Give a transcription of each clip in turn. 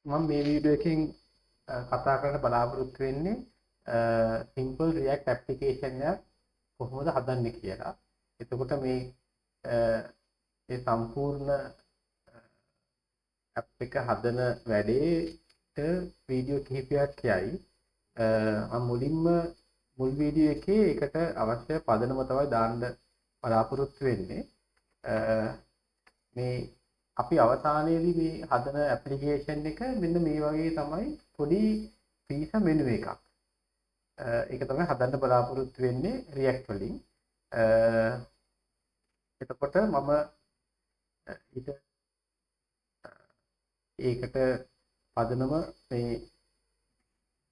මම මේ වීඩියෝ එකෙන් කතා කරන්න බලාපොරොත්තු වෙන්නේ සිම්පල් React application එකක් කොහොමද හදන්නේ කියලා. එතකොට මේ ඒ සම්පූර්ණ ඇප් එක හදන වැඩේට වීඩියෝ කිහිපයක් යයි. මම මුලින්ම මුල් වීඩියෝ එකේ ඒකට අවශ්‍ය පදනම තමයි දාන්න බලාපොරොත්තු වෙන්නේ. මේ අපි අවසානයේදී මේ හදන ඇප්ලිකේෂන් එක මෙන්න මේ වගේ තමයි පොඩි පීසා මෙනු එකක්. ඒක තමයි හදන්න බලාපොරොත්තු වෙන්නේ React වලින්. එතකොට මම ඊට ඒකට පදනම මේ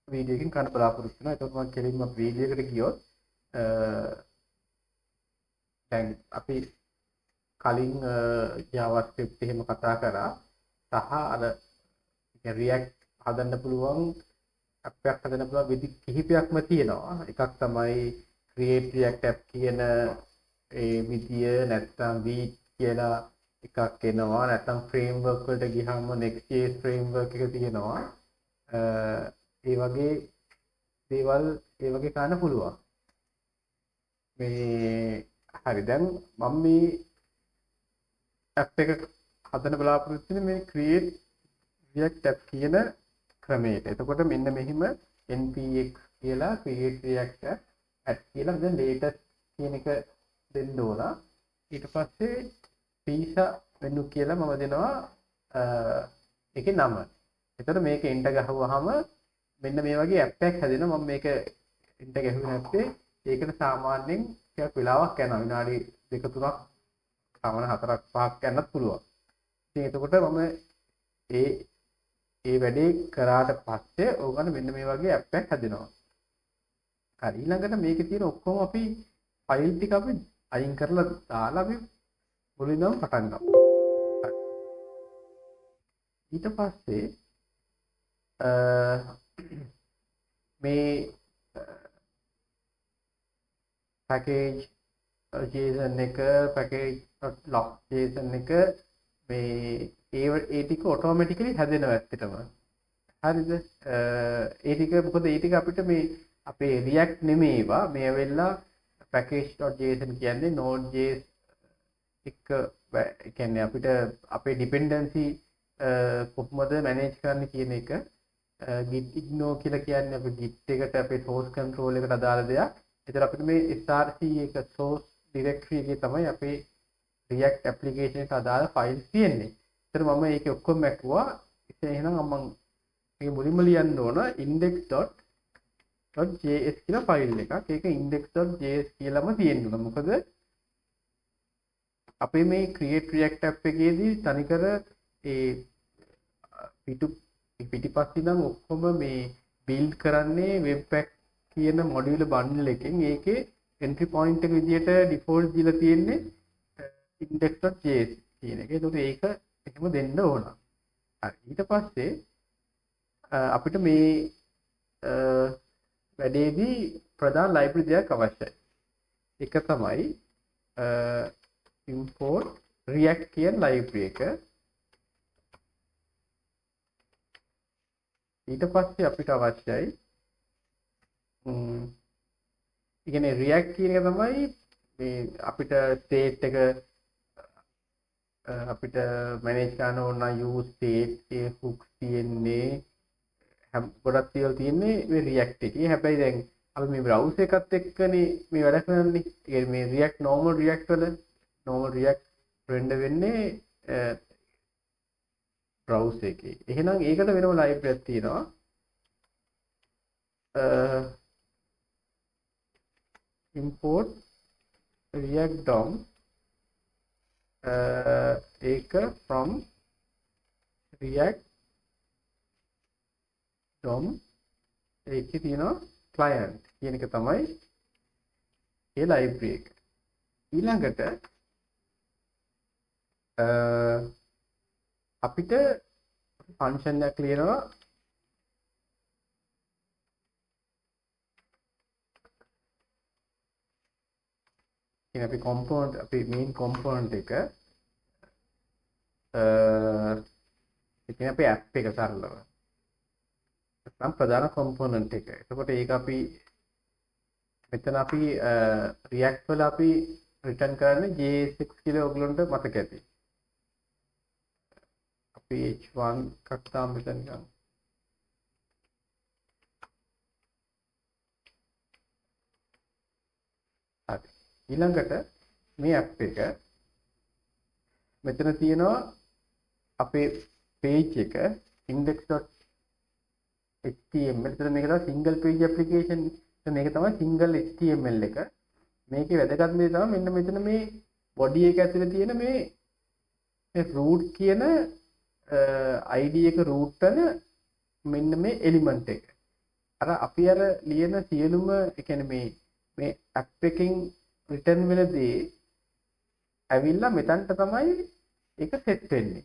වීඩියෝ එකෙන් කරන්න බලාපොරොත්තු වෙනවා. එතකොට මම කෙලින්ම වීඩියෝ එකට ගියොත් දැන් අපි කලින් JavaScript එහෙම කතා කරා සහ අර React හදන්න පුළුවන් ඇප් එකක් හදන්න පුළුවන් විදි කිහිපයක්ම තියෙනවා. එකක් තමයි Create React App කියන ඒ විදිය, නැත්නම් Vite කියලා එකක් එනවා, නැත්නම් ෆ්‍රේම්වර්ක් වලට ගියාම Next.js framework එක තියෙනවා. ඒ වගේ දේවල් ඒ වගේ කරන්න පුළුවන්. මේ හරි, දැන් මම මේ ඇප් එක හදන බලාපොරොත්තු වෙන්නේ මේ Create React App කියන ක්‍රමයට. එතකොට මෙන්න මෙහිම npx කියලා Create React App at කියලා දැන් latest කියන එක දෙන්න ඕන. ඊට පස්සේ pizza menu කියලා මම දෙනවා ඒකේ නම. එතකොට මේක එන්ටර් ගහුවාම මෙන්න මේ වගේ ඇප් එකක් හැදෙනවා. මම මේක එන්ටර් ගැහුවේ නැත්තේ ඒකට සාමාන්‍යයෙන් ටිකක් වෙලාවක් යනවා. විනාඩි 2 3ක් සාමාන්‍ය 4ක් 5ක් යන්නත් පුළුවන්. ඉතින් එතකොට මම ඒ ඒ වැඩේ කරාට පස්සේ ඕගොල්ලෝ මෙන්න මේ වගේ ඇප් එකක් හැදෙනවා. හරි, ඊළඟට මේකේ තියෙන ඔක්කොම අපි ෆයිල් ටික අපි අයින් කරලා දාලා අපි මුලින්ම පටන් ගමු. ඊට පස්සේ මේ package JSON එක, package.lock JSON එක මේ ඒ ටික ඔටෝමැටිකලි හැදෙනවා ඇත්තටම. හරිද? ඒ ටික මොකද ඒ ටික අපිට මේ අපේ React නෙමෙයි ඒවා. මේ ඇවිල්ලා package.json කියන්නේ Node.js එක, ඒ කියන්නේ අපිට අපේ ඩිපෙන්ඩන්සි කොහොමද මැනේජ් කරන්න කියන එක. Git ignore කියලා කියන්නේ අපි Git එකට අපේ source control එකට අදාළ දෙයක්. ඒතර අපිට මේ src එක source directory එකේ තමයි අපේ React application එකට අදාළ ෆයිල්ස් තියෙන්නේ. ඒතර මම ඒකේ ඔක්කොම මැකුවා. ඉතින් එහෙනම් මම මේක මුලින්ම ලියන්න ඕන index.js කියලා ෆයිල් එකක්. ඒක index.js කියලාම තියෙන්න ඕන. මොකද අපේ මේ Create React App එකේදී තනිකර ඒ පිටිපස්සේ නම් ඔක්කොම මේ බිල්ඩ් කරන්නේ webpack කියන මොඩියුලර් බන්ඩල් එකෙන්. ඒකේ entry point එක විදියට ඩිෆෝල්ට් දීලා තියෙන්නේ index.js කියන එක. ඒතකොට ඒක එහෙම දෙන්න ඕන. හරි, ඊට පස්සේ අපිට මේ වැඩේදී ප්‍රධාන ලයිබ්‍රරි දෙකක් අවශ්‍යයි. එක තමයි import React කියන ලයිබ්‍රරි එක. ඊට පස්සේ අපිට අවශ්‍යයි ඒ කියන්නේ React කියන එක තමයි මේ අපිට state එක අපිට මැනේජ් කරන්න ඕන නම් use state ඒ hooks තියෙන්නේ හැම ගොඩක් දේවල් තියෙන්නේ මේ React එකේ. හැබැයි දැන් අපි මේ බ්‍රවුසර් එකත් එක්කනේ මේ වැඩ කරන්නේ. ඒ කියන්නේ මේ React normal React වල normal React render වෙන්නේ බ්‍රවුසර් එකේ. එහෙනම් ඒකට වෙනම ලයිබ්‍රරි එකක් තියෙනවා. Import React DOM ඒක from React DOM ඒකේ තියෙනවා client කියන එක තමයි ඒ ලයිබ්‍රරි එක. ඊළඟට අපිට ෆන්ක්ෂන් එකක් ලියනවා කියන අපි කොම්පොනන්ට්, අපි මේන් කොම්පොනන්ට් එක ඒ කියන්නේ අපේ ඇප් එක සරලව. නැත්නම් ප්‍රධාන කොම්පොනන්ට් එක. එතකොට ඒක අපි මෙතන අපි React වල අපි රිටර්න් කරන්නේ JSX කියලා ඔයගොල්ලන්ට මතක ඇති. අපි H1 එකක් තාම මෙතන ගමු. හරි. ඊළඟට මේ ඇප් එක මෙතන තියෙනවා අපේ පේජ් එක index.html. එතන මේක තමයි සිංගල් පේජ් ඇප්ලිකේෂන්. මේක තමයි සිංගල් HTML එක. මේකේ වැදගත්ම දේ තමයි මෙන්න මෙතන මේ බොඩි එක ඇතුලේ තියෙන මේ root කියන ID එක root වල මෙන්න මේ එලිමන්ට් එක. අර අපි අර ලියන සියලුම ඒ කියන්නේ මේ මේ ඇප් එකෙන් රිටර්න් වෙන දේ ඇවිල්ලා මෙතනට තමයි ඒක සෙට් වෙන්නේ.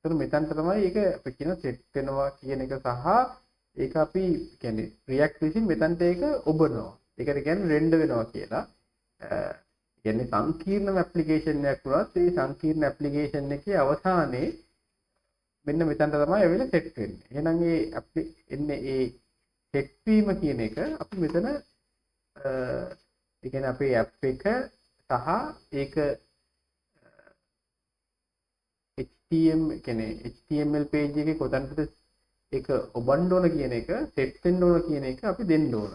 ඒතර මෙතනට තමයි ඒක අපි කියන සෙට් වෙනවා කියන එක සහ ඒක අපි කියන්නේ React විසින් මෙතනට ඒක ඔබනවා. ඒකට කියන්නේ රෙන්ඩර් වෙනවා කියලා. ඒ කියන්නේ සංකීර්ණම ඇප්ලිකේෂන් එකක් වුණත් ඒ සංකීර්ණ ඇප්ලිකේෂන් එකේ අවසානයේ මෙන්න මෙතනට තමයි ඇවිල්ලා සෙට් වෙන්නේ. එහෙනම් ඒ එන්නේ ඒ සෙට් වීම කියන එක අපි මෙතන ඒ කියන්නේ අපේ ඇප් එක සහ ඒක HTML කියන්නේ HTML page එකේ කොතනටද ඒක ඔබන්න ඕන කියන එක සෙට් වෙන්න ඕන කියන එක අපි දෙන්න ඕන.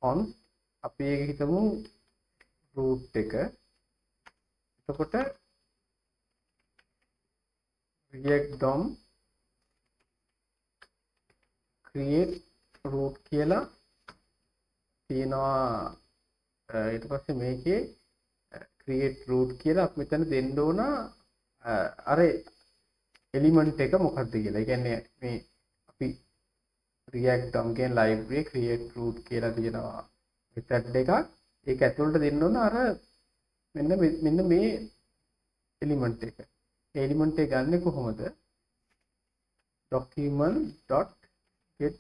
const අපි ඒක හිතමු root එක. එතකොට react DOM create root කියලා තියෙනවා. ඊට පස්සේ මේකේ create root කියලා අපි මෙතන දෙන්න ඕන අර එලිමන්ට් එක මොකක්ද කියලා. ඒ කියන්නේ මේ අපි React DOM කියන library create root කියලා තියෙනවා method එකක්. ඒක ඇතුළට දෙන්න ඕන අර මෙන්න මෙන්න මේ එලිමන්ට් එක. ඒ එලිමන්ට් එක ගන්නෙ කොහොමද? document.get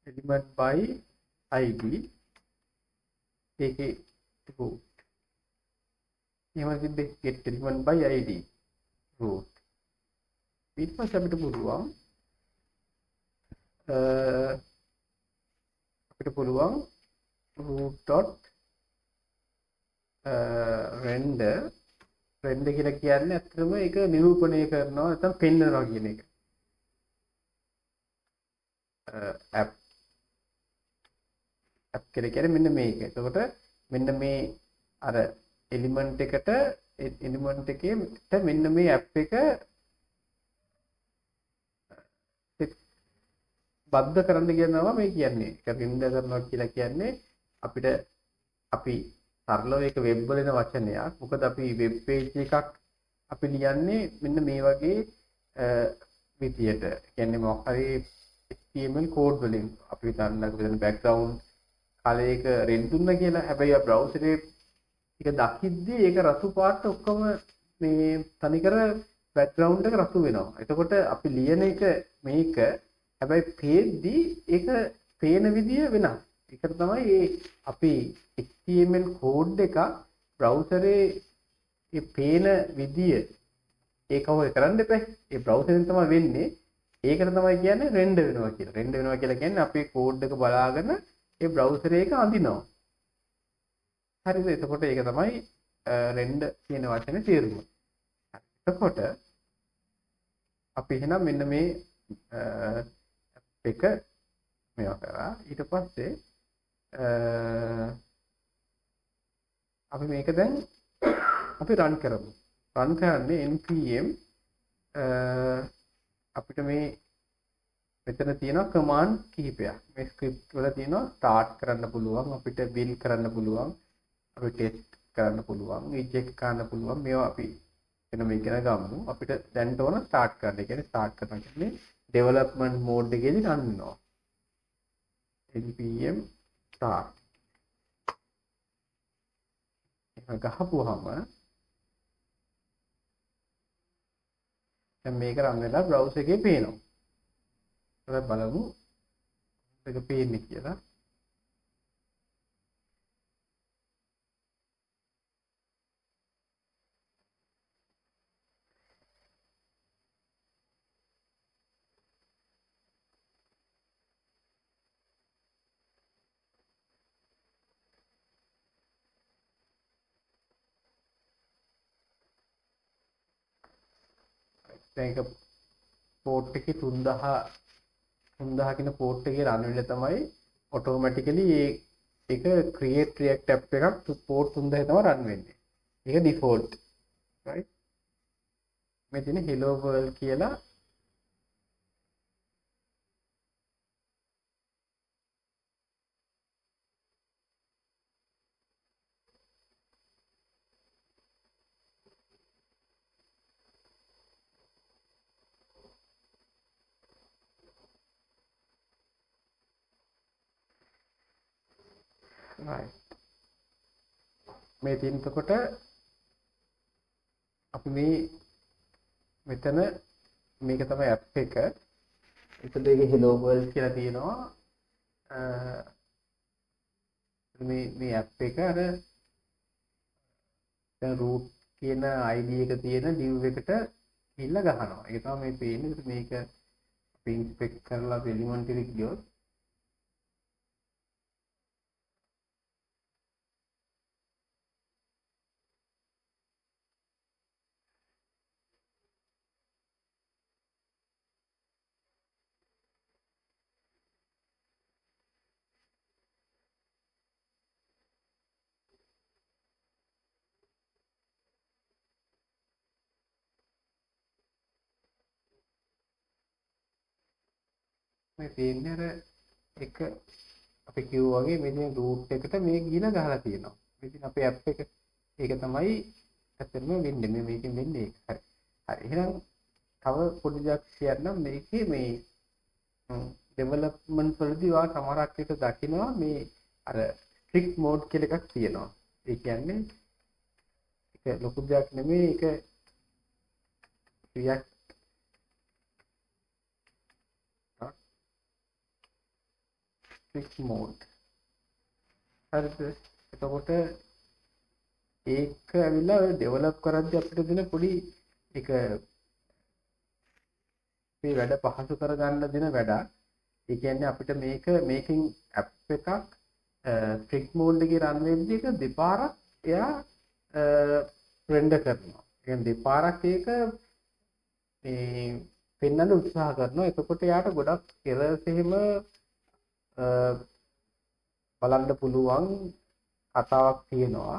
element by id ඒකේ root. එහෙම තිබ්බේ get element by id root. ඊට පස්සේ අපිට පුළුවන් root dot render render කියලා කියන්නේ ඇත්තටම ඒක නිරූපණය කරනවා නැත්නම් පෙන්නනවා කියන එක. App app කියලා කියන්නේ මෙන්න මේක. එතකොට මෙන්න මේ අර එලිමන්ට් එකට එලිමන්ට් එකේ මෙන්න මේ ඇප් එක බද්ධ කරන්න කියනවා මේ කියන්නේ. ඒක රෙන්ඩර් කරනවා කියලා කියන්නේ අපිට අපි සරලව ඒක වෙබ් වල එන වචනයක්. මොකද අපි වෙබ් පේජ් එකක් අපි ලියන්නේ මෙන්න මේ වගේ විදියට. ඒ කියන්නේ මොකක් හරි HTML code වලින් අපි හිතන්නකෝ මෙතන බෑග්ග්‍රවුන්ඩ් කලර් එක රෙඩ් දුන්නා කියලා. හැබැයි ආ බ්‍රවුසර් එකේ ඒක දකිද්දී ඒක රතු පාට ඔක්කොම මේ තනිකර බෑග්ග්‍රවුන්ඩ් එක රතු වෙනවා. එතකොට අපි ලියන එක මේක හැබැයි පේද්දී ඒක පේන විදිය වෙනස්. ඒකට තමයි ඒ අපි HTML code එක බ්‍රවුසරේ ඒ පේන විදිය ඒක ඔය කරන්න එපා. ඒ බ්‍රවුසරෙන් තමයි වෙන්නේ. ඒකට තමයි කියන්නේ රෙන්ඩර් වෙනවා කියලා. රෙන්ඩර් වෙනවා කියලා කියන්නේ අපේ කෝඩ් එක බලාගෙන ඒ බ්‍රවුසර් එක අඳිනවා. හරිද? එතකොට ඒක තමයි රෙන්ඩර් කියන වචනේ තේරුම. එතකොට අපි එහෙනම් මෙන්න මේ එක මේවා කරා. ඊට පස්සේ අපි මේක දැන් අපි රන් කරමු. රන් කරන්නේ npm අපිට මේ මෙතන තියෙනවා කමාන්ඩ් කිහිපයක්. මේ ස්ක්‍රිප්ට් වල තියෙනවා ස්ටාර්ට් කරන්න පුළුවන්, අපිට බිල්ඩ් කරන්න පුළුවන්, අපි ටෙස්ට් කරන්න පුළුවන්, රිජෙක්ට් කරන්න පුළුවන්. මේවා අපි වෙනම ඉගෙන ගමු. අපිට දැන් ඕන ස්ටාර්ට් කරන්න. ඒ කියන්නේ ස්ටාර්ට් කරනවා කියන්නේ ඩෙවලොප්මන්ට් මෝඩ් එකේදී රන් වෙනවා. npm start. එහෙම ගහපුවාම දැන් මේක රන් වෙලා බ්‍රවුසර් එකේ පේනවා. අපි බලමු ඒක පේන්නේ කියලා. දැන් ඒක පෝට් එකේ 3000 කියන පෝට් එකේ රන් වෙලා තමයි ඔටෝමැටිකලි ඒක create react app එකක් පෝට් 3000 තමයි රන් වෙන්නේ. ඒක ඩිෆෝල්ට්. Right? මේ තියෙන hello world කියලා right. මේ තියෙනකොට අපි මේ මෙතන මේක තමයි ඇප් එක. එතකොට ඒකේ hello world කියලා තියෙනවා. මේ මේ ඇප් එක අර දැන් root කියන ID එක තියෙන div එකට ගිහිල්ලා ගහනවා. ඒක තමයි මේ පේන්නේ. මේක අපි ඉන්ස්පෙක්ට් කරලා අපි එලිමන්ට් එකට ගියොත් මේ තියෙන්නේ අර එක අපි කිව්වා වගේ මේ තියෙන රූට් එකට මේ ගිහිලා ගහලා තියෙනවා. මේ තියෙන අපේ ඇප් එක ඒක තමයි ඇත්තටම වෙන්නේ. මේ මේකෙන් වෙන්නේ ඒක. හරි. හරි. එහෙනම් තව පොඩි දෙයක් කියන්නම්. මේකේ මේ ඩෙවලොප්මන්ට් වලදී ඔයා සමහරක් එක දකිනවා මේ අර ස්ට්‍රික්ට් මෝඩ් කියලා එකක් තියෙනවා. ඒ කියන්නේ ඒක ලොකු දෙයක් නෙමෙයි. ඒක React strict mode. හරිද? එතකොට ඒක ඇවිල්ලා ඔය ඩෙවලොප් කරද්දී අපිට දෙන පොඩි ඒක මේ වැඩ පහසු කරගන්න දෙන වැඩක්. ඒ කියන්නේ අපිට මේක මේකෙන් ඇප් එකක් ස්ට්‍රික්ට් මෝඩ් එකේ රන් වෙද්දී ඒක දෙපාරක් එයා රෙන්ඩර් කරනවා. ඒ කියන්නේ දෙපාරක් ඒක මේ පෙන්වන්න උත්සාහ කරනවා. එතකොට එයාට ගොඩක් එරර්ස් එහෙම බලන්න පුළුවන් කතාවක් තියෙනවා.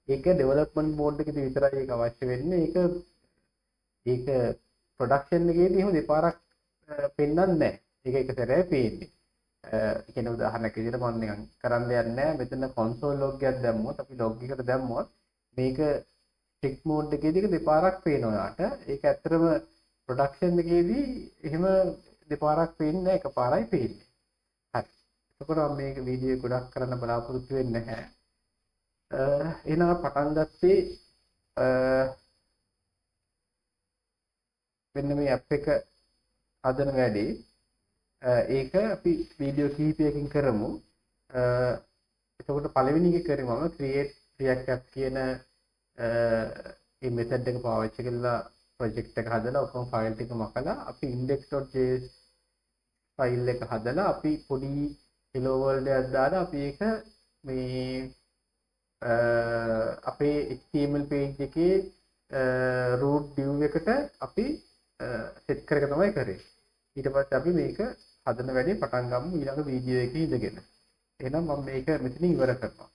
ඒක ඩෙවලොප්මන්ට් මෝඩ් එකේදී විතරයි ඒක අවශ්‍ය වෙන්නේ. ඒක ඒක ප්‍රොඩක්ෂන් එකේදී එහෙම දෙපාරක් පෙන්වන්නේ නැහැ. ඒක එක සැරේ පේන්නේ. ඒ කියන්නේ උදාහරණයක් විදිහට මම නිකන් කරන්න යන්නේ නැහැ. මෙතන කොන්සෝල් ලොග් එකක් දැම්මොත් අපි ලොග් එකට දැම්මොත් මේක ස්ට්‍රික්ට් මෝඩ් එකේදී ඒක දෙපාරක් පේනවා යාට. ඒක ඇත්තටම ප්‍රොඩක්ෂන් එකේදී එහෙම දෙපාරක් පේන්නේ නැහැ. එකපාරයි පේන්නේ. හරි. එතකොට මම මේක වීඩියෝ එක ගොඩක් කරන්න බලාපොරොත්තු වෙන්නේ නැහැ. එහෙනම් පටන් ගත්තේ මෙන්න මේ ඇප් එක හදන වැඩේ. ඒක අපි වීඩියෝ කිහිපයකින් කරමු. එතකොට පළවෙනි එක කරේ මම create react app කියන මේ මෙතඩ් එක පාවිච්චි කරලා ප්‍රොජෙක්ට් එක හදලා ඔක්කොම ෆයිල් ටික මකලා අපි index.js file එක හදලා අපි පොඩි hello world එකක් දාලා අපි ඒක මේ අපේ HTML page එකේ root div එකට අපි සෙට් කරක තමයි කරේ. ඊට පස්සේ අපි මේක හදන වැඩේ පටන් ගමු ඊළඟ වීඩියෝ එකේ ඉඳගෙන. එහෙනම් මම මේක මෙතනින් ඉවර කරනවා.